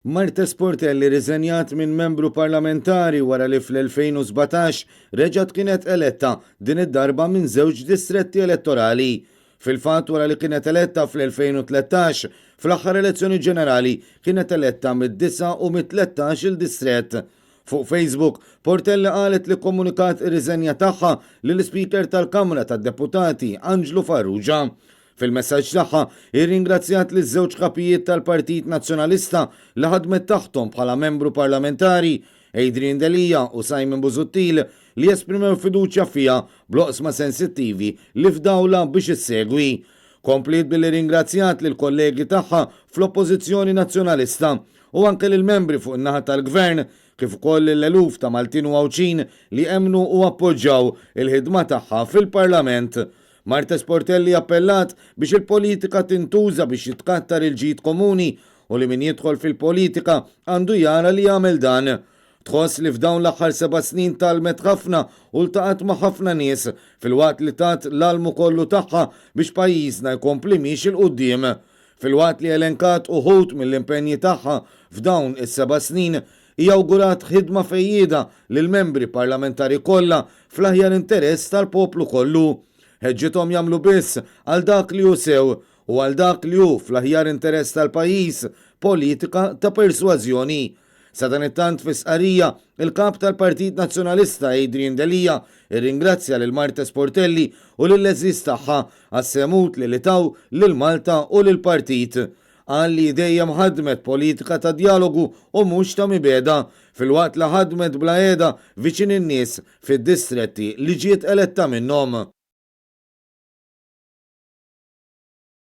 Marthe Sportelli rriżenjat minn membru parlamentari wara li fl-2017 reġgħet kienet eletta, din id-darba minn żewġ distretti elettorali. Fil-fatt wara li kienet eletta fl-2013, fl-aħħar elezzjoni ġenerali kienet eletta mid-disa' u mit-13 il distrett. Fuq Facebook, Portelli qalet li kkomunikat ir-riżenja tagħha lill-Ispeaker tal-Kamra tad-Deputati Anġlu Farrugia. Fil-messaġġ tagħha, hi rringrazzjat liż-żewġ kapijiet tal-Partit Nazzjonalista li ħadmet taħthom bħala membru parlamentari, Adrian Delia u Simon Busuttil, li esprimew fiduċja fiha bl-oqsma sensittivi li fdawlha biex issegwi. Kompliet billi rringrazzjat lill-kollegi tagħha fl-Oppożizzjoni Nazzjonalista u anke lill-membri fuq in-naħa tal-Gvern kif ukoll lill-eluf ta' Maltin u Għawdxin li emmnu u appoġġjaw il-ħidma tagħha fil-Parlament. Marthe Sportelli appellat biex il-politika tintuża biex jitkattar il-ġid komuni u li min jidħol fil-politika għandu jara li jagħmel dan. Tħoss li f'dawn l-aħħar seba' snin tgħallmet ħafna u ltaqgħet ma' ħafna nies filwaqt li tat l-almu kollu tagħha biex pajjiżna jkompli miexi 'l quddiem. Filwaqt li elenkat uħud mill-impenji tagħha f'dawn is-seba' snin, hija awgurat ħidma fejjieda lill-membri parlamentari kollha fl-aħjar interess tal-poplu kollu. Ħeġġithom jagħmlu biss għal dak li hu sew u għal dak li hu fl-aħjar interess tal-pajjiż, politika ta' persważjoni. Sadanittant fi stqarrija, il-Kap tal-Partit Nazzjonalista Adrian Delia rringrazzja lil Marthe Sportelli u lill-għeżież tagħha għas-sehem utli li taw lil Malta u lill-Partit. Qal li hi dejjem ħadmet politika ta' djalogu u mhux ta' mibegħda, filwaqt li ħadmet bla heda viċin in-nies fid-distretti li ġiet eletta minnhom.